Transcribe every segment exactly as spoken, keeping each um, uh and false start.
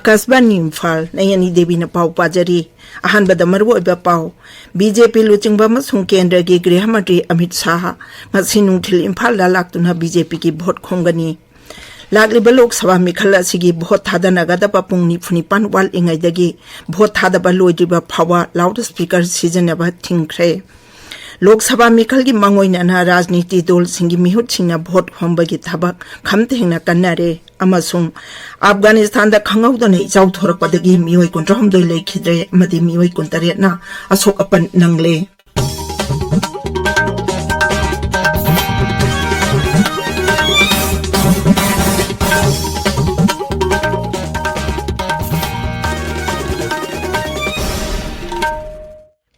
ꯑꯀꯥꯁꯕꯥꯅꯤ ꯏꯝꯐꯥꯜ, ꯅꯌꯅꯤ ꯗꯦꯕꯤꯅ ꯄꯥꯎ ꯄꯥꯖꯔꯤ꯫ ꯑꯍꯥꯟꯕꯗ ꯃꯔꯨꯑꯣꯏꯕ ꯄꯥꯎ꯫ ꯕꯤ ꯖꯦ ꯄꯤ ꯂꯨꯆꯤꯡꯕ ꯑꯃꯁꯨꯡ ꯀꯦꯟꯗ꯭ꯔꯒꯤ ꯒ꯭ꯔꯤꯍ ꯃꯟꯇ꯭ꯔꯤ ꯑꯃꯤꯠ ꯁꯥꯍ ꯉꯁꯤ ꯅꯨꯡꯊꯤꯜ ꯏꯝꯐꯥꯜꯗ ꯂꯥꯛꯇꯨꯅ ꯕꯤ ꯖꯦ ꯄꯤꯒꯤ ꯚꯣꯠ ꯈꯣꯝꯒꯅꯤ꯫ ꯂꯥꯛꯂꯤꯕ ꯂꯣꯛ ꯁꯚꯥ ꯃꯤꯈꯜ ꯑꯁꯤꯒꯤ ꯚꯣꯠ ꯊꯥꯗꯅꯒꯗꯕ ꯄꯨꯡ ꯅꯤꯐꯨ ꯅꯤꯄꯥꯟ ꯋꯥꯠꯂꯤꯉꯩꯗꯒꯤ ꯚꯣꯠ ꯊꯥꯗꯕ ꯂꯣꯏꯗ꯭ꯔꯤꯕ ꯐꯥꯎꯕ ꯂꯥꯎꯗ ꯁ꯭ꯄꯤꯀꯔ ꯁꯤꯖꯤꯟꯅꯕ ꯊꯤꯡꯈ꯭ꯔꯦ꯫ ꯂꯣꯛ ꯁꯚꯥ ꯃꯤꯈꯜꯒꯤ ꯃꯥꯡꯑꯣꯏꯅꯅ ꯔꯥꯖꯅꯤꯇꯤ ꯗꯜꯁꯤꯡꯒꯤ ꯃꯤꯍꯨꯠꯁꯤꯡꯅ ꯚꯣꯠ ꯈꯣꯝꯕꯒꯤ ꯊꯕꯛ ꯈꯝꯊꯦꯡꯅ ꯀꯟꯅꯔꯦ ꯑꯃꯁꯨꯡ ꯑꯐꯒꯥꯅꯤꯁꯇꯥꯟꯗ ꯈꯪꯍꯧꯗꯅ ꯏꯆꯥꯎ ꯊꯣꯔꯛꯄꯗꯒꯤ ꯃꯤꯑꯣꯏ ꯀꯨꯟꯊ꯭ꯔꯥꯍꯨꯝꯗꯣꯏ ꯂꯩꯈꯤꯗ꯭ꯔꯦ ꯑꯃꯗꯤ ꯃꯤꯑꯣꯏ ꯀꯨꯟꯇꯔꯦꯠꯅ ꯑꯁꯣꯛ ꯑꯄꯟ ꯅꯪꯂꯦ꯫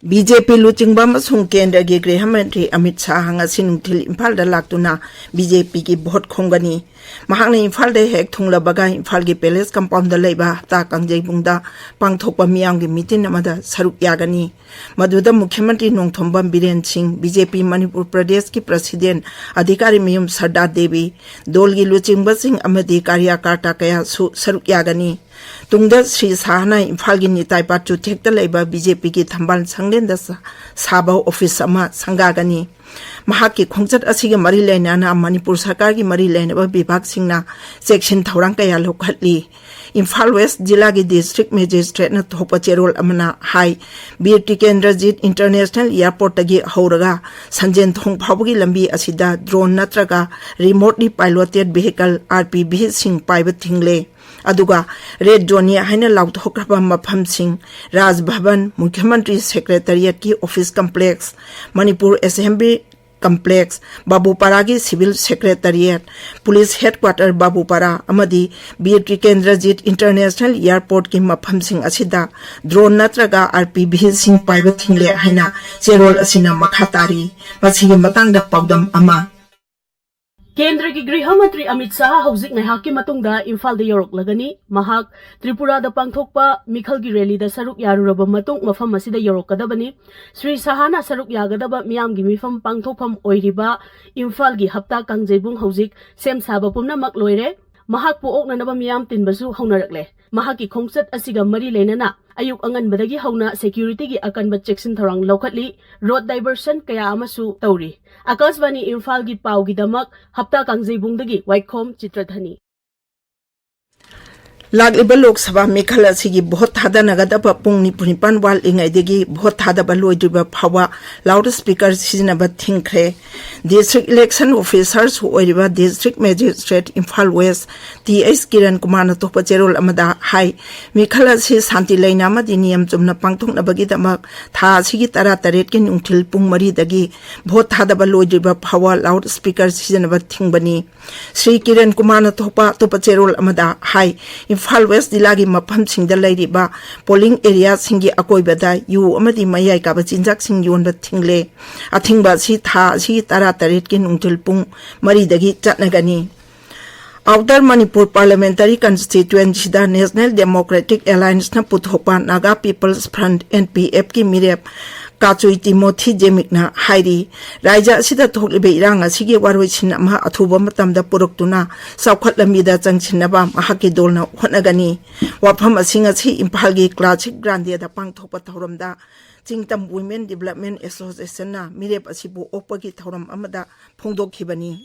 ꯕꯤ ꯖꯦ ꯄꯤ ꯂꯨꯆꯤꯡꯕ ꯑꯃꯁꯨꯡ ꯀꯦꯟꯗ꯭ꯔꯒꯤ ꯒ꯭ꯔꯤꯍ ꯃꯟꯇ꯭ꯔꯤ ꯑꯃꯤꯠ ꯁꯥꯍ ꯉꯁꯤ ꯅꯨꯡꯊꯤꯜ ꯏꯝꯐꯥꯜꯗ ꯂꯥꯛꯇꯨꯅ ꯕꯤ ꯖꯦ ꯄꯤꯒꯤ ꯚꯣꯠ ꯈꯣꯝꯒꯅꯤ꯫ ꯃꯍꯥꯛꯅ ꯏꯝꯐꯥꯜꯗ ꯍꯦꯛ ꯊꯨꯡꯂꯕꯒ ꯏꯝꯐꯥꯜꯒꯤ ꯄꯦꯂꯦꯁ ꯀꯝꯄꯥꯎꯟꯗ ꯂꯩꯕ ꯍꯞꯇꯥ ꯀꯥꯡꯖꯩꯕꯨꯡꯗ ꯄꯥꯡꯊꯣꯛꯄ ꯃꯤꯌꯥꯝꯒꯤ ꯃꯤꯇꯤꯟ ꯑꯃꯗ ꯁꯔꯨꯛ ꯌꯥꯒꯅꯤ꯫ ꯃꯗꯨꯗ ꯃꯨꯈ꯭ꯌ ꯃꯟꯇ꯭ꯔꯤ ꯅꯣꯡꯊꯣꯝꯕꯝ ꯕꯤꯔꯦꯟ ꯁꯤꯡ, ꯕꯤ ꯖꯦ ꯄꯤ ꯃꯅꯤꯄꯨꯔ ꯄ꯭ꯔꯗꯦꯁꯀꯤ ꯄ꯭ꯔꯁꯤꯗꯦꯟ ꯑꯙꯤꯀꯥꯔꯤ ꯃꯌꯨꯝ ꯁꯔꯗꯥ ꯗꯦꯕꯤ, ꯗꯣꯜꯒꯤ ꯂꯨꯆꯤꯡꯕꯁꯤꯡ ꯑꯃꯗꯤ ꯀꯥꯔꯤꯌꯥꯀꯥꯔꯇꯥ ꯀꯌꯥꯁꯨ ꯁꯔꯨꯛ ꯌꯥꯒꯅꯤ꯫ ꯇꯨꯡꯗ ꯁ꯭ꯔꯤ ꯁꯥꯍꯅ ꯏꯝꯐꯥꯜꯒꯤ ꯅꯤꯇꯥꯏ ꯄꯥꯠ ꯆꯨꯊꯦꯛꯇ ꯂꯩꯕ ꯕꯤ ꯖꯦ ꯄꯤꯒꯤ ꯊꯝꯕꯥꯜ ꯁꯪꯂꯦꯟꯗ ꯁꯥ-, ꯁꯥꯕ ꯑꯣꯐꯤꯁ ꯑꯃ ꯁꯪꯒꯥꯒꯅꯤ꯫ ꯃꯍꯥꯛꯀꯤ ꯈꯣꯡꯆꯠ ꯑꯁꯤꯒ ꯃꯔꯤ ꯂꯩꯅꯅ ꯃꯅꯤꯄꯨꯔ ꯁꯔꯀꯥꯔꯒꯤ ꯃꯔꯤ ꯂꯩꯅꯕ ꯕꯤꯚꯥꯒꯁꯤꯡꯅ ꯆꯦꯛꯁꯤꯟ ꯊꯧꯔꯥꯡ ꯀꯌꯥ ꯂꯧꯈꯠꯂꯤ꯫ ꯏꯝꯐꯥꯜ ꯋꯦꯁ ꯖꯤꯂꯥꯒꯤ ꯗꯤꯁꯇ꯭ꯔꯤꯛ ꯃꯦꯖꯤꯁꯇ꯭ꯔꯦꯠꯅ ꯊꯣꯛꯄ ꯆꯦꯔꯣꯜ ꯑꯃꯅ ꯍꯥꯏ, ꯕꯤꯔ ꯇꯤꯀꯦꯟꯗ꯭ꯔꯖꯤꯠ ꯏꯟꯇꯔꯅꯦꯁꯅꯦꯜ ꯑꯦꯌꯔꯄꯣꯔꯠꯇꯒꯤ ꯍꯧꯔꯒ ꯁꯟꯖꯦꯟ ꯊꯣꯡ ꯐꯥꯎꯕꯒꯤ ꯂꯝꯕꯤ ꯑꯁꯤꯗ ꯗ꯭ꯔꯣꯟ ꯅꯠꯇ꯭ꯔꯒ ꯔꯤꯃꯣꯠꯂꯤ ꯄꯥꯏꯂꯣꯇꯦꯠ ꯚꯤꯍꯤꯀꯜ, ꯑꯥꯔ ꯄꯤ ꯚꯤꯁꯤꯡ ꯄꯥꯏꯕ ꯊꯤꯡꯂꯦ꯫ ꯑꯗꯨꯒ ꯔꯦꯗ ꯖꯣꯟꯅꯤ ꯍꯥꯏꯅ ꯂꯥꯎꯊꯣꯛꯈ꯭ꯔꯕ ꯃꯐꯝꯁꯤꯡ, ꯔꯥꯖ ꯚꯕꯟ, ꯃꯨꯈ꯭ꯌ ꯃꯟꯇ꯭ꯔꯤ ꯁꯦꯀ꯭ꯔꯦꯇꯔꯤꯌꯦꯠꯀꯤ office complex, Manipur assembly complex, ꯕꯥꯕꯨꯄꯥꯔꯥꯒꯤ civil secretariat, police headquarter Babupara ꯑꯃꯗꯤ ꯕꯤꯔ ꯇꯤꯀꯦꯟꯗ꯭ꯔꯖꯤꯠ ꯏꯟꯇꯔꯅꯦꯁꯅꯦꯜ ꯑꯦꯌꯔꯄꯣꯔꯠꯀꯤ ꯃꯐꯝꯁꯤꯡ ꯑꯁꯤꯗ ꯗ꯭ꯔꯣꯟ ꯅꯠꯇ꯭ꯔꯒ ꯑꯥꯔ ꯄꯤ ꯚꯤꯁꯤꯡ ꯄꯥꯏꯕ ꯊꯤꯡꯂꯦ ꯍꯥꯏꯅ ꯆꯦꯔꯣꯜ ꯑꯁꯤꯅ ꯃꯈꯥ ꯇꯥꯔꯤ꯫ ꯃꯁꯤꯒꯤ ꯃꯇꯥꯡꯗ ꯄꯥꯎꯗꯝ ꯑꯃ꯫ ꯀꯦꯟꯗ꯭ꯔꯒꯤ ꯒ꯭ꯔꯤꯍ ꯃꯟꯇ꯭ꯔꯤ ꯑꯃꯤꯠ ꯁꯥꯍ ꯍꯧꯖꯤꯛ ꯉꯥꯏꯍꯥꯛꯀꯤ ꯃꯇꯨꯡꯗ ꯏꯝꯐꯥꯜꯗ ꯌꯧꯔꯛꯂꯒꯅꯤ꯫ ꯃꯍꯥꯛ ꯇ꯭ꯔꯤꯄꯨꯔꯥꯗ ꯄꯥꯡꯊꯣꯛꯄ ꯃꯤꯈꯜꯒꯤ ꯔꯦꯂꯤꯗ ꯁꯔꯨꯛ ꯌꯥꯔꯨꯔꯕ ꯃꯇꯨꯡ ꯃꯐꯝ ꯑꯁꯤꯗ ꯌꯧꯔꯛꯀꯗꯕꯅꯤ꯫ ꯁ꯭ꯔꯤ ꯁꯥꯍꯅ ꯁꯔꯨꯛ ꯌꯥꯒꯗꯕ ꯃꯤꯌꯥꯝꯒꯤ ꯃꯤꯐꯝ ꯄꯥꯡꯊꯣꯛꯐꯝ ꯑꯣꯏꯔꯤꯕ ꯏꯝꯐꯥꯜꯒꯤ ꯍꯞꯇꯥ ꯀꯥꯡꯖꯩꯕꯨꯡ ꯍꯧꯖꯤꯛ ꯁꯦꯝ ꯁꯥꯕ ꯄꯨꯝꯅꯃꯛ ꯂꯣꯏꯔꯦ꯫ ꯃꯍꯥꯛꯄꯨ ꯑꯣꯛꯅꯅꯕ ꯃꯤꯌꯥꯝ ꯇꯤꯟꯕꯁꯨ ꯍꯧꯅꯔꯛꯂꯦ꯫ ꯃꯍꯥꯛꯀꯤ ꯈꯣꯡꯆꯠ ꯑꯁꯤꯒ ꯃꯔꯤ ꯂꯩꯅꯅ ꯑꯌꯨꯛ ꯑꯉꯟꯕꯗꯒꯤ ꯍꯧꯅ securityꯒꯤ ꯑꯀꯟꯕ ꯆꯦꯛꯁꯤꯟ ꯊꯧꯔꯥꯡ ꯂꯧꯈꯠꯂꯤ꯫ Road diversion ꯀꯌꯥ ꯑꯃꯁꯨ ꯇꯧꯔꯤ꯫ ꯑꯀꯥꯁꯕꯥꯅꯤ ꯏꯝꯐꯥꯜꯒꯤ ꯄꯥꯎꯒꯤꯗꯃꯛ ꯍꯞꯇꯥ ꯀꯥꯡꯖꯩꯕꯨꯡꯗꯒꯤ ꯋꯥꯏꯈꯣꯝ ꯆꯤꯇ꯭ꯔꯙꯅꯤ꯫ ꯂꯥꯛꯂꯤꯕ ꯂꯣꯛ ꯁꯚꯥ ꯃꯤꯈꯜ ꯑꯁꯤꯒꯤ ꯚꯣꯠ ꯊꯥꯗꯅꯒꯗꯕ ꯄꯨꯡ ꯅꯤꯐꯨ ꯅꯤꯄꯥꯟ ꯋꯥꯠꯂꯤꯉꯩꯗꯒꯤ ꯚꯣꯠ ꯊꯥꯗꯕ ꯂꯣꯏꯗ꯭ꯔꯤꯕ ꯐꯥꯎꯕ loudspeaker ꯁꯤꯖꯤꯟꯅꯕ ꯊꯤꯡꯈ꯭ꯔꯦ꯫ District Election Officerꯁꯨ ꯑꯣꯏꯔꯤꯕ District Magistrate Imphal West T H Kiran ꯀꯨꯃꯥꯔꯅ ꯊꯣꯛꯄ ꯆꯦꯔꯣꯜ ꯑꯃꯗ ꯍꯥꯏ, ꯃꯤꯈꯜ ꯑꯁꯤ ꯁꯥꯟꯇꯤ ꯂꯩꯅ ꯑꯃꯗꯤ ꯅꯤꯌꯝ ꯆꯨꯝꯅ ꯄꯥꯡꯊꯣꯛꯅꯕꯒꯤꯗꯃꯛ ꯊꯥ ꯑꯁꯤꯒꯤ ꯇꯔꯥꯇꯔꯦꯠꯀꯤ ꯅꯨꯡꯊꯤꯜ ꯄꯨꯡ ꯃꯔꯤꯗꯒꯤ ꯚꯣꯠ ꯊꯥꯗꯕ ꯂꯣꯏꯗ꯭ꯔꯤꯕ ꯐꯥꯎꯕ loudspeaker ꯁꯤꯖꯤꯟꯅꯕ ꯊꯤꯡꯕꯅꯤ꯫ ꯁ꯭ꯔꯤ ꯀꯤꯔꯟ ꯀꯨꯃꯥꯔꯅ ꯊꯣꯛꯄ ꯑꯇꯣꯞꯄ ꯆꯦꯔꯣꯜ ꯑꯃꯗ ꯍꯥꯏ, ꯏꯝꯐꯥꯜ West ꯖꯤꯂꯥꯒꯤ ꯃꯐꯝꯁꯤꯡꯗ ꯂꯩꯔꯤꯕ polling areaꯁꯤꯡꯒꯤ ꯑꯀꯣꯏꯕꯗ ꯌꯨ ꯑꯃꯗꯤ ꯃꯌꯥꯏ ꯀꯥꯕ ꯆꯤꯟꯖꯥꯛꯁꯤꯡ ꯌꯣꯟꯕ ꯊꯤꯡꯂꯦ꯫ ꯑꯊꯤꯡꯕ ꯑꯁꯤ ꯊꯥ ꯑꯁꯤꯒꯤ ꯇꯔꯥꯇꯔꯦꯠꯀꯤ ꯅꯨꯡꯊꯤꯜ ꯄꯨꯡ ꯃꯔꯤꯗꯒꯤ ꯆꯠꯅꯒꯅꯤ꯫ Outer Manipur Parliamentary Constituencyꯗ National Democratic Allianceꯅ ꯄꯨꯊꯣꯛꯄ Naga People's Front, NPFꯀꯤ ꯃꯤꯔꯦꯞ ꯀꯥꯆꯨꯏ ꯇꯤꯃꯣꯊꯤ ꯖꯦꯃꯤꯛꯅ ꯍꯥꯏꯔꯤ, ꯔꯥꯏꯖ꯭ꯌ ꯑꯁꯤꯗ ꯊꯣꯛꯂꯤꯕ ꯏꯔꯥꯡ ꯑꯁꯤꯒꯤ ꯋꯥꯔꯣꯏꯁꯤꯟ ꯑꯃ ꯑꯊꯨꯕ ꯃꯇꯝꯗ ꯄꯨꯔꯛꯇꯨꯅ ꯆꯥꯎꯈꯠ ꯂꯝꯕꯤꯗ ꯆꯪꯁꯤꯟꯅꯕ ꯃꯍꯥꯛꯀꯤ ꯗꯣꯜꯅ ꯍꯣꯠꯅꯒꯅꯤ꯫ ꯋꯥꯐꯝ ꯑꯁꯤ ꯉꯁꯤ ꯏꯝꯐꯥꯜꯒꯤ Classic Grandaꯗ ꯄꯥꯡꯊꯣꯛꯄ ꯊꯧꯔꯝꯗ Chingtam Women Development Associationꯅ ꯃꯤꯔꯦꯞ ꯑꯁꯤꯕꯨ ꯑꯣꯛꯄꯒꯤ ꯊꯧꯔꯝ ꯑꯃꯗ ꯐꯣꯡꯗꯣꯛꯈꯤꯕꯅꯤ꯫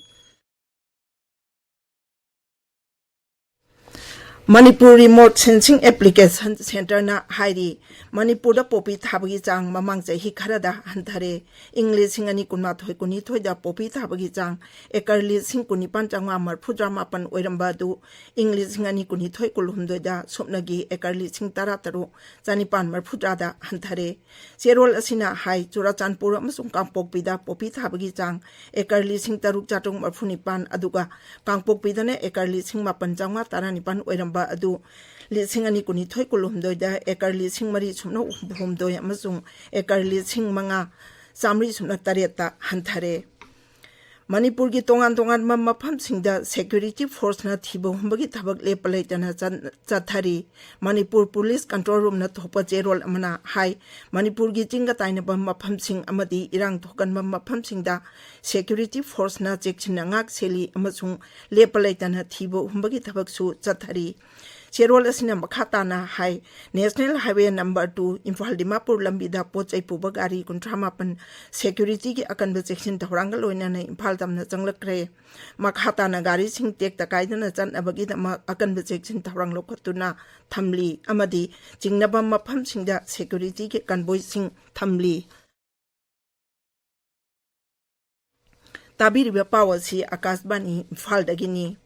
Manipur Remote Sensing Application Centreꯅ ꯍꯥꯏꯔꯤ, ꯃꯅꯤꯄꯨꯔꯗ ꯄꯣꯄꯤ ꯊꯥꯕꯒꯤ ꯆꯥꯡ ꯃꯃꯥꯡ ꯆꯍꯤ ꯈꯔꯗ ꯍꯟꯊꯔꯦ꯫ ꯏꯪ ꯂꯤꯁꯤꯡ ꯑꯅꯤ ꯀꯨꯟꯃꯥꯊꯣꯏ ꯀꯨꯟꯅꯤꯊꯣꯏꯗ ꯄꯣꯄꯤ ꯊꯥꯕꯒꯤ ꯆꯥꯡ acre ꯂꯤꯁꯤꯡ ꯀꯨꯟꯅꯤꯄꯥꯟ ꯆꯥꯝꯃꯉꯥ ꯃꯔꯤꯐꯨ ꯇꯔꯥꯃꯥꯄꯟ ꯑꯣꯏꯔꯝꯕ ꯑꯗꯨ ꯏꯪ ꯂꯤꯁꯤꯡ ꯑꯅꯤ ꯀꯨꯟꯅꯤꯊꯣꯏ ꯀꯨꯟꯍꯨꯝꯗꯣꯏꯗ ꯁꯨꯞꯅꯒꯤ acre ꯂꯤꯁꯤꯡ ꯇꯔꯥꯇꯔꯨꯛ ꯆꯥꯅꯤꯄꯥꯟ ꯃꯔꯤꯐꯨ ꯇꯔꯥꯗ ꯍꯟꯊꯔꯦ꯫ ꯆꯦꯔꯣꯜ ꯑꯁꯤꯅ ꯍꯥꯏ, ꯆꯨꯔꯥꯆꯥꯟꯄꯨꯔ ꯑꯃꯁꯨꯡ ꯀꯥꯡꯄꯣꯛꯄꯤꯗ ꯄꯣꯄꯤ ꯊꯥꯕꯒꯤ ꯆꯥꯡ acre ꯂꯤꯁꯤꯡ ꯇꯔꯨꯛ ꯆꯥꯇ꯭ꯔꯨꯛ ꯃꯔꯤꯐꯨ ꯅꯤꯄꯥꯟ, ꯑꯗꯨꯒ ꯀꯥꯡꯄꯣꯛꯄꯤꯗꯅ acre ꯂꯤꯁꯤꯡ ꯃꯥꯄꯟ ꯆꯥꯝꯃꯉꯥ ꯇꯔꯥꯅꯤꯄꯥꯟ ꯑꯣꯏꯔꯝꯕ ꯑꯗꯨ ꯂꯤꯁꯤꯡ ꯑꯅꯤ ꯀꯨꯟꯅꯤꯊꯣꯏ ꯀꯨꯟꯍꯨꯝꯗꯣꯏꯗ acre ꯂꯤꯁꯤꯡ ꯃꯔꯤ ꯁꯨꯞꯅ ꯍꯨꯝꯐꯨꯍꯨꯝꯗꯣꯏ ꯑꯃꯁꯨꯡ acre ꯂꯤꯁꯤꯡ ꯃꯉꯥ ꯆꯥꯝꯃꯔꯤ ꯁꯨꯞꯅ ꯇꯔꯦꯠꯇ ꯍꯟꯊꯔꯦ꯫ ꯃꯅꯤꯄꯨꯔꯒꯤ ꯇꯣꯉꯥꯟ ꯇꯣꯉꯥꯟꯕ ꯃꯐꯝꯁꯤꯡꯗ ꯁꯦꯀ꯭ꯌꯨꯔꯤꯇꯤ ꯐꯣꯔꯁꯅ ꯊꯤꯕ ꯍꯨꯝꯕꯒꯤ ꯊꯕꯛ ꯂꯦꯞꯄ ꯂꯩꯇꯅ ꯆꯠ-, ꯆꯠꯊꯔꯤ꯫ ꯃꯅꯤꯄꯨꯔ ꯄꯨꯂꯤꯁ ꯀꯟꯇ꯭ꯔꯣꯜ ꯔꯨꯝꯅ ꯊꯣꯛꯄ ꯆꯦꯔꯣꯜ ꯑꯃꯅ ꯍꯥꯏ, ꯃꯅꯤꯄꯨꯔꯒꯤ ꯆꯤꯡꯒ ꯇꯥꯏꯅꯕ ꯃꯐꯝꯁꯤꯡ ꯑꯃꯗꯤ ꯏꯔꯥꯡ ꯊꯣꯛꯀꯟꯕ ꯃꯐꯝꯁꯤꯡꯗ ꯁꯦꯀ꯭ꯌꯨꯔꯤꯇꯤ ꯐꯣꯔꯁꯅ ꯆꯦꯛꯁꯤꯟꯅ ꯉꯥꯛ ꯁꯦꯜꯂꯤ ꯑꯃꯁꯨꯡ ꯂꯦꯞꯄ ꯂꯩꯇꯅ ꯊꯤꯕ ꯍꯨꯝꯕꯒꯤ ꯊꯕꯛꯁꯨ ꯆꯠꯊꯔꯤ꯫ ꯆꯦꯔꯣꯜ ꯑꯁꯤꯅ ꯃꯈꯥ ꯇꯥꯅ ꯍꯥꯏ, national highway number two Imphal Dimapur ꯂꯝꯕꯤꯗ ꯄꯣꯠ ꯆꯩ ꯄꯨꯕ ꯒꯥꯔꯤ ꯀꯨꯟꯊ꯭ꯔꯥ ꯃꯥꯄꯟ ꯁꯦꯀ꯭ꯌꯨꯔꯤꯇꯤꯒꯤ ꯑꯀꯟꯕ ꯆꯦꯛꯁꯤꯟ ꯊꯧꯔꯥꯡꯒ ꯂꯣꯏꯅꯅ ꯏꯝꯐꯥꯜ ꯇꯝꯅ ꯆꯪꯂꯛꯈ꯭ꯔꯦ꯫ ꯃꯈꯥ ꯇꯥꯅ ꯒꯥꯔꯤꯁꯤꯡ ꯇꯦꯛꯇ ꯀꯥꯏꯗꯅ ꯆꯠꯅꯕꯒꯤꯗꯃꯛ ꯑꯀꯟꯕ ꯆꯦꯛꯁꯤꯟ ꯊꯧꯔꯥꯡ ꯂꯧꯈꯠꯇꯨꯅ ꯊꯝꯂꯤ ꯑꯃꯗꯤ ꯆꯤꯡꯅꯕ ꯃꯐꯝꯁꯤꯡꯗ ꯁꯦꯀ꯭ꯌꯨꯔꯤꯇꯤꯒꯤ ꯀꯟꯕꯣꯏꯁꯤꯡ ꯊꯝꯂꯤ꯫ ꯇꯥꯕꯤꯔꯤꯕ ꯄꯥꯎ ꯑꯁꯤ ꯑꯀꯥꯁꯕꯥꯅꯤ ꯏꯝꯐꯥꯜꯗꯒꯤꯅꯤ꯫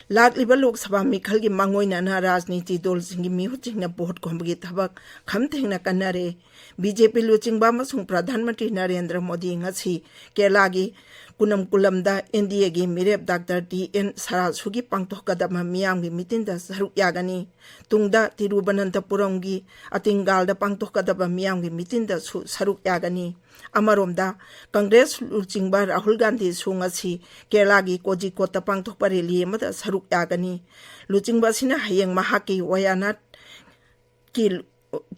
ꯂꯥꯛꯂꯤꯕ ꯂꯣꯛ ꯁꯚꯥ ꯃꯤꯈꯜꯒꯤ ꯃꯥꯡꯑꯣꯏꯅꯅ ꯔꯥꯖꯅꯤꯇꯤ ꯗꯜꯁꯤꯡꯒꯤ ꯃꯤꯍꯨꯠꯁꯤꯡꯅ ꯚꯣꯠ ꯈꯣꯝꯕꯒꯤ ꯊꯕꯛ ꯈꯝ ꯊꯦꯡꯅ ꯀꯟꯅꯔꯦ꯫ ꯕꯤ ꯖꯦ ꯄꯤ ꯂꯨꯆꯤꯡꯕ ꯑꯃꯁꯨꯡ ꯄ꯭ꯔꯙꯥꯟ ꯃꯟꯇ꯭ꯔꯤ ꯅꯔꯦꯟꯗ꯭ꯔ ꯃꯣꯗꯤ ꯉꯁꯤ ꯀꯦꯔꯂꯥꯒꯤ ꯀꯨꯅꯝꯀꯨꯂꯝꯗ ꯑꯦꯟ ꯗꯤ ꯑꯦꯒꯤ ꯃꯤꯔꯦꯞ ꯗꯥꯛꯇꯔ ꯇꯤ ꯑꯦꯟ ꯁꯔꯥꯁꯨꯒꯤ ꯄꯥꯡꯊꯣꯛꯀꯗꯕ ꯃꯤꯌꯥꯝꯒꯤ ꯃꯤꯇꯤꯟꯗ ꯁꯔꯨꯛ ꯌꯥꯒꯅꯤ꯫ ꯇꯨꯡꯗ ꯇꯤꯔꯨꯕꯅꯟꯇꯄꯨꯔꯝꯒꯤ ꯑꯇꯤꯡꯒꯥꯜꯗ ꯄꯥꯡꯊꯣꯛꯀꯗꯕ ꯃꯤꯌꯥꯝꯒꯤ ꯃꯤꯇꯤꯟꯗꯁꯨ ꯁꯔꯨꯛ ꯌꯥꯒꯅꯤ꯫ ꯑꯃꯔꯣꯝꯗ, ꯀꯪꯒ꯭ꯔꯦꯁ ꯂꯨꯆꯤꯡꯕ ꯔꯥꯍꯨꯜ ꯒꯥꯟꯙꯤꯁꯨ ꯉꯁꯤ ꯀꯦꯔꯂꯥꯒꯤ ꯀꯣꯖꯤꯀꯣꯠꯇ ꯄꯥꯡꯊꯣꯛꯄ ꯔꯦꯂꯤ ꯑꯃꯗ ꯁꯔꯨꯛ ꯌꯥꯒꯅꯤ꯫ ꯂꯨꯆꯤꯡꯕ ꯑꯁꯤꯅ ꯍꯌꯦꯡ ꯃꯍꯥꯛꯀꯤ ꯋꯥꯌꯥꯅꯥꯠꯀꯤ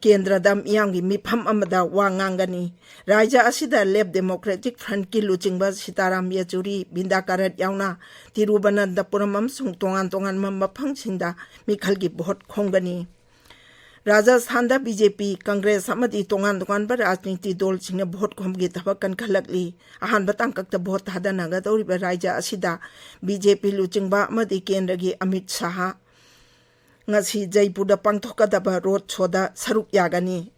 ꯀꯦꯟꯗ꯭ꯔꯗ ꯃꯤꯌꯥꯝꯒꯤ ꯃꯤꯐꯝ ꯑꯃꯗ ꯋꯥ ꯉꯥꯡꯒꯅꯤ꯫ ꯔꯥꯖ꯭ꯌ ꯑꯁꯤꯗ ꯂꯦꯐ ꯗꯦꯃꯣꯀ꯭ꯔꯦꯇꯤꯛ ꯐ꯭ꯔꯟꯠꯀꯤ ꯂꯨꯆꯤꯡꯕ ꯁꯤꯇꯥꯔꯥꯝ ꯌꯦꯆꯨꯔꯤ, ꯕꯤꯟꯗꯥ ꯀꯥꯔꯠ ꯌꯥꯎꯅ ꯇꯤꯔꯨꯕꯅꯟꯇꯄꯨꯔꯝ ꯑꯃꯁꯨꯡ ꯇꯣꯉꯥꯟ ꯇꯣꯉꯥꯟꯕ ꯃꯐꯝꯁꯤꯡꯗ ꯃꯤꯈꯜꯒꯤ ꯚꯣꯠ ꯈꯣꯝꯒꯅꯤ꯫ ꯔꯥꯖꯁꯊꯥꯟꯗ ꯕꯤ ꯖꯦ ꯄꯤ, ꯀꯪꯒ꯭ꯔꯦꯁ ꯑꯃꯗꯤ ꯇꯣꯉꯥꯟ ꯇꯣꯉꯥꯟꯕ ꯔꯥꯖꯅꯤꯇꯤ ꯗꯜꯁꯤꯡꯅ ꯚꯣꯠ ꯈꯣꯝꯕꯒꯤ ꯊꯕꯛ ꯀꯟꯈꯠꯂꯛꯂꯤ꯫ ꯑꯍꯥꯟꯕ ꯇꯥꯡꯀꯛꯇ ꯚꯣꯠ ꯊꯥꯗꯅꯒꯗꯧꯔꯤꯕ ꯔꯥꯖ꯭ꯌ ꯑꯁꯤꯗ ꯕꯤ ꯖꯦ ꯄꯤ ꯂꯨꯆꯤꯡꯕ ꯑꯃꯗꯤ ꯀꯦꯟꯗ꯭ꯔꯒꯤ ꯑꯃꯤꯠ ꯁꯥꯍ ꯉꯁꯤ ꯖꯩꯄꯨꯔꯗ ꯄꯥꯡꯊꯣꯛꯀꯗꯕ ꯔꯣꯗ ꯁꯣꯗ ꯁꯔꯨꯛ ꯌꯥꯒꯅꯤ꯫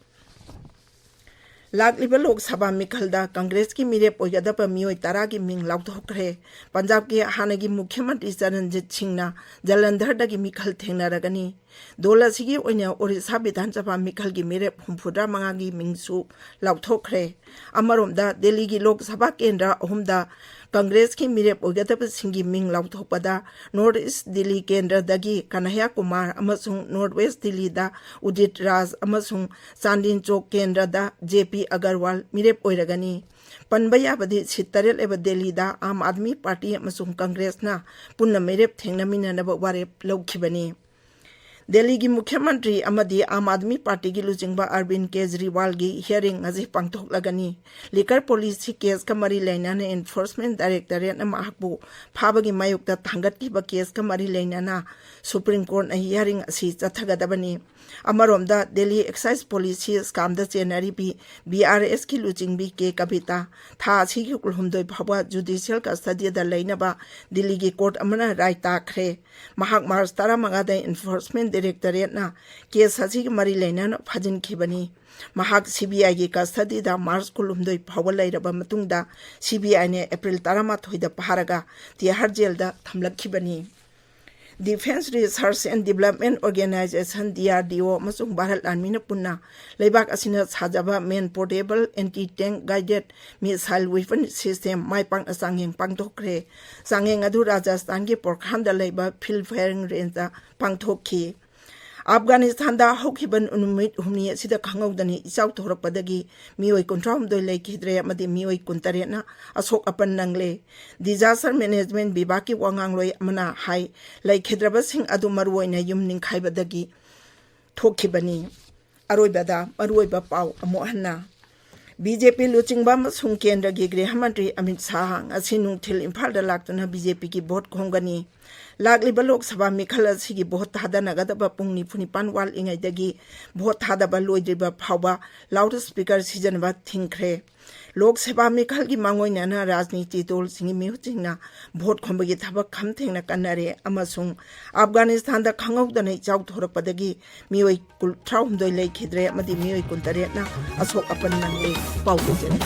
ꯂꯥꯛꯂꯤꯕ ꯂꯣꯛ ꯁꯚꯥ ꯃꯤꯈꯜꯗ ꯀꯪꯒ꯭ꯔꯦꯁꯀꯤ ꯃꯤꯔꯦꯞ ꯑꯣꯏꯒꯗꯕ ꯃꯤꯑꯣꯏ ꯇꯔꯥꯒꯤ ꯃꯤꯡ ꯂꯥꯎꯊꯣꯛꯈ꯭ꯔꯦ꯫ ꯄꯟꯖꯥꯕꯀꯤ ꯍꯥꯟꯅꯒꯤ ꯃꯨꯈ꯭ꯌ ꯃꯟꯇ꯭ꯔꯤ ꯆꯔꯟꯖꯤꯠ ꯁꯤꯡꯅ ꯖꯂꯟꯙꯔꯗꯒꯤ ꯃꯤꯈꯜ ꯊꯦꯡꯅꯔꯒꯅꯤ꯫ ꯗꯣꯜ ꯑꯁꯤꯒꯤ ꯑꯣꯏꯅ ꯑꯣꯔꯤꯁꯥ ꯕꯤꯙꯥꯟ ꯁꯚꯥ ꯃꯤꯈꯜꯒꯤ ꯃꯤꯔꯦꯞ ꯍꯨꯝꯐꯨꯇꯔꯥ ꯃꯉꯥꯒꯤ ꯃꯤꯡꯁꯨ ꯂꯥꯎꯊꯣꯛꯈ꯭ꯔꯦ꯫ ꯑꯃꯔꯣꯝꯗ, ꯗꯦꯜꯂꯤꯒꯤ ꯂꯣꯛ ꯁꯚꯥ ꯀꯦꯟꯗ꯭ꯔ ꯑꯍꯨꯝꯗ ꯀꯪꯒ꯭ꯔꯦꯁꯀꯤ ꯃꯤꯔꯦꯞ ꯑꯣꯏꯒꯗꯕꯁꯤꯡꯒꯤ ꯃꯤꯡ ꯂꯥꯎꯊꯣꯛꯄꯗ, ꯅꯣꯔꯠ ꯏꯁ ꯗꯤꯜꯂꯤ ꯀꯦꯟꯗ꯭ꯔꯗꯒꯤ ꯀꯅꯍꯌꯥ ꯀꯨꯃꯥꯔ ꯑꯃꯁꯨꯡ ꯅꯣꯔꯠ ꯋꯦꯁ ꯗꯤꯜꯂꯤꯗ ꯎꯗꯤꯠ ꯔꯥꯖ ꯑꯃꯁꯨꯡ ꯆꯥꯟꯗꯤꯟ ꯆꯣꯛ ꯀꯦꯟꯗ꯭ꯔꯗ ꯖꯦ ꯄꯤ ꯑꯒꯔꯋꯥꯜ ꯃꯤꯔꯦꯞ ꯑꯣꯏꯔꯒꯅꯤ꯫ ꯄꯟꯕ ꯌꯥꯕꯗꯤ, ꯁꯤꯠ ꯇꯔꯦꯠ ꯂꯩꯕ ꯗꯦꯜꯂꯤꯗ ꯑꯥꯝ ꯑꯥꯗꯃꯤ ꯄꯥꯔꯇꯤ ꯑꯃꯁꯨꯡ ꯀꯪꯒ꯭ꯔꯦꯁꯅ ꯄꯨꯟꯅ ꯃꯤꯔꯦꯞ ꯊꯦꯡꯅꯃꯤꯟꯅꯅꯕ ꯋꯥꯔꯦꯞ ꯂꯧꯈꯤꯕꯅꯤ꯫ ꯗꯦꯜꯂꯤꯒꯤ ꯃꯨꯈ꯭ꯌ ꯃꯟꯇ꯭ꯔꯤ ꯑꯃꯗꯤ ꯑꯥꯝ ꯑꯥꯗꯃꯤ ꯄꯥꯔꯇꯤꯒꯤ ꯂꯨꯆꯤꯡꯕ ꯑꯔꯕꯤꯟ ꯀꯦꯖꯔꯤꯋꯥꯜꯒꯤ ꯍꯤꯌꯥꯔꯤꯡ ꯉꯁꯤ ꯄꯥꯡꯊꯣꯛꯂꯒꯅꯤ꯫ ꯂꯤꯀꯔ ꯄꯣꯂꯤꯁꯤ ꯀꯦꯁꯀ ꯃꯔꯤ ꯂꯩꯅꯅ ꯑꯦꯟꯐꯣꯔꯁꯃꯦꯟ ꯗꯥꯏꯔꯦꯛꯇꯣꯔꯦꯠꯅ ꯃꯍꯥꯛꯄꯨ ꯐꯥꯕꯒꯤ ꯃꯥꯌꯣꯛꯇ ꯊꯥꯡꯒꯠꯈꯤꯕ ꯀꯦꯁꯀ ꯃꯔꯤ ꯂꯩꯅꯅ ꯁꯨꯄ꯭ꯔꯤꯝ ꯀꯣꯔꯠꯅ ꯍꯤꯌꯥꯔꯤꯡ ꯑꯁꯤ ꯆꯠꯊꯒꯗꯕꯅꯤ꯫ ꯑꯃꯔꯣꯝꯗ, ꯗꯦꯜꯂꯤ ꯑꯦꯛꯁꯥꯏꯖ ꯄꯣꯂꯤꯁꯤ ꯁ꯭ꯀꯥꯝꯗ ꯆꯦꯟꯅꯔꯤꯕꯤ ꯕꯤ ꯑꯥꯔ ꯑꯦꯁꯀꯤ ꯂꯨꯆꯤꯡꯕꯤ ꯀꯦ ꯀꯕꯤꯇꯥ ꯊꯥ ꯑꯁꯤꯒꯤ ꯀꯨꯟꯍꯨꯝꯗꯣꯏ ꯐꯥꯎꯕ ꯖꯨꯗꯤꯁꯤꯌꯦꯜ ꯀꯁꯇꯗꯤꯗ ꯂꯩꯅꯕ ꯗꯤꯜꯂꯤꯒꯤ ꯀꯣꯔꯠ ꯑꯃꯅ ꯔꯥꯏ ꯇꯥꯈ꯭ꯔꯦ꯫ ꯃꯍꯥꯛ ꯃꯥꯔꯆ ꯇꯔꯥꯃꯉꯥꯗ ꯑꯦꯟꯐꯣꯔꯁꯃꯦꯟ ꯗꯥꯏꯔꯦꯛꯇꯣꯔꯦꯠꯅ ꯀꯦꯁ ꯑꯁꯤꯒ ꯃꯔꯤ ꯂꯩꯅꯅ ꯐꯥꯖꯤꯟꯈꯤꯕꯅꯤ꯫ ꯃꯍꯥꯛ ꯁꯤ ꯕꯤ ꯑꯥꯏꯒꯤ ꯀꯁꯇꯗꯤꯗ ꯃꯥꯔꯆ ꯀꯨꯟꯍꯨꯝꯗꯣꯏ ꯐꯥꯎꯕ ꯂꯩꯔꯕ ꯃꯇꯨꯡꯗ, ꯁꯤ ꯕꯤ ꯑꯥꯏꯅ ꯑꯦꯄ꯭ꯔꯤꯜ ꯇꯔꯥꯃꯥꯊꯣꯏꯗ ꯐꯥꯔꯒ ꯇꯤꯍꯥꯔ ꯖꯦꯜꯗ ꯊꯝꯂꯛꯈꯤꯕꯅꯤ꯫ Defence Research and Development Organisation, D R D ꯑꯣ, ꯑꯃꯁꯨꯡ ꯚꯥꯔꯠ ꯑꯥꯔꯃꯤꯅ ꯄꯨꯟꯅ ꯂꯩꯕꯥꯛ ꯑꯁꯤꯅ ꯁꯥꯖꯕ Man Portable Anti-Tank Guided Missile Weapon System ꯃꯥꯏ ꯄꯥꯛꯅ ꯆꯥꯡꯌꯦꯡ ꯄꯥꯡꯊꯣꯛꯈ꯭ꯔꯦ꯫ ꯆꯥꯡꯌꯦꯡ ꯑꯗꯨ ꯔꯥꯖꯁꯊꯥꯟꯒꯤ ꯄꯣꯔꯈꯥꯟꯗ ꯂꯩꯕ ꯐꯤꯜꯗ ꯐꯥꯌꯔꯤꯡ ꯔꯦꯟꯖꯇ ꯄꯥꯡꯊꯣꯛꯈꯤ꯫ ꯑꯐꯒꯥꯅꯤꯁꯇꯥꯟꯗ ꯍꯧꯈꯤꯕ ꯅꯨꯃꯤꯠ ꯍꯨꯝꯅꯤ ꯑꯁꯤꯗ ꯈꯪꯍꯧꯗꯅ ꯏꯆꯥꯎ ꯊꯣꯔꯛꯄꯗꯒꯤ ꯃꯤꯑꯣꯏ ꯀꯨꯟꯊ꯭ꯔꯥ ꯍꯨꯝꯗꯣꯏ ꯂꯩꯈꯤꯗ꯭ꯔꯦ ꯑꯃꯗꯤ ꯃꯤꯑꯣꯏ ꯀꯨꯟꯇꯔꯦꯠꯅ ꯑꯁꯣꯛ ꯑꯄꯟ ꯅꯪꯂꯦ꯫ Disaster Management ꯕꯤꯚꯥꯒꯀꯤ ꯋꯥꯉꯥꯡꯂꯣꯏ ꯑꯃꯅ ꯍꯥꯏ, ꯂꯩꯈꯤꯗ꯭ꯔꯕꯁꯤꯡ ꯑꯗꯨ ꯃꯔꯨꯑꯣꯏꯅ ꯌꯨꯝ ꯅꯤꯡꯈꯥꯏꯕꯗꯒꯤ ꯊꯣꯛꯈꯤꯕꯅꯤ꯫ ꯑꯔꯣꯏꯕꯗ ꯃꯔꯨꯑꯣꯏꯕ ꯄꯥꯎ ꯑꯃꯨꯛ ꯍꯟꯅ꯫ ꯕꯤ ꯖꯦ ꯄꯤ ꯂꯨꯆꯤꯡꯕ ꯑꯃꯁꯨꯡ ꯀꯦꯟꯗ꯭ꯔꯒꯤ ꯒ꯭ꯔꯤꯍ ꯃꯟꯇ꯭ꯔꯤ ꯑꯃꯤꯠ ꯁꯥꯍ ꯉꯁꯤ ꯅꯨꯡꯊꯤꯜ ꯏꯝꯐꯥꯜꯗ ꯂꯥꯛꯇꯨꯅ ꯕꯤ ꯖꯦ ꯄꯤꯒꯤ ꯚꯣꯠ ꯈꯣꯝꯒꯅꯤ꯫ ꯂꯥꯛꯂꯤꯕ ꯂꯣꯛ ꯁꯚꯥ ꯃꯤꯈꯜ ꯑꯁꯤꯒꯤ ꯚꯣꯠ ꯊꯥꯗꯅꯒꯗꯕ ꯄꯨꯡ ꯅꯤꯐꯨ ꯅꯤꯄꯥꯟ ꯋꯥꯠꯂꯤꯉꯩꯗꯒꯤ ꯚꯣꯠ ꯊꯥꯗꯕ ꯂꯣꯏꯗ꯭ꯔꯤꯕ ꯐꯥꯎꯕ ꯂꯥꯎꯗ ꯁ꯭ꯄꯤꯀꯔ ꯁꯤꯖꯤꯟꯅꯕ ꯊꯤꯡꯈ꯭ꯔꯦ꯫ ꯂꯣꯛ ꯁꯚꯥ ꯃꯤꯈꯜꯒꯤ ꯃꯥꯡꯑꯣꯏꯅꯅ ꯔꯥꯖꯅꯤꯇꯤ ꯗꯜꯁꯤꯡꯒꯤ ꯃꯤꯍꯨꯠꯁꯤꯡꯅ ꯚꯣꯠ ꯈꯣꯝꯕꯒꯤ ꯊꯕꯛ ꯈꯝ ꯊꯦꯡꯅ ꯀꯟꯅꯔꯦ ꯑꯃꯁꯨꯡ ꯑꯐꯒꯥꯅꯤꯁꯇꯥꯟꯗ ꯈꯪꯍꯧꯗꯅ ꯏꯆꯥꯎ ꯊꯣꯔꯛꯄꯗꯒꯤ ꯃꯤꯑꯣꯏ ꯀꯨꯟꯊ꯭ꯔꯥ ꯍꯨꯝꯗꯣꯏ ꯂꯩꯈꯤꯗ꯭ꯔꯦ ꯑꯃꯗꯤ ꯃꯤꯑꯣꯏ ꯀꯨꯟꯇꯔꯦꯠꯅ ꯑꯁꯣꯛ ꯑꯄꯟ ꯅꯪꯂꯦ꯫ ꯄꯥꯎ ꯄꯤꯖꯔꯤ꯫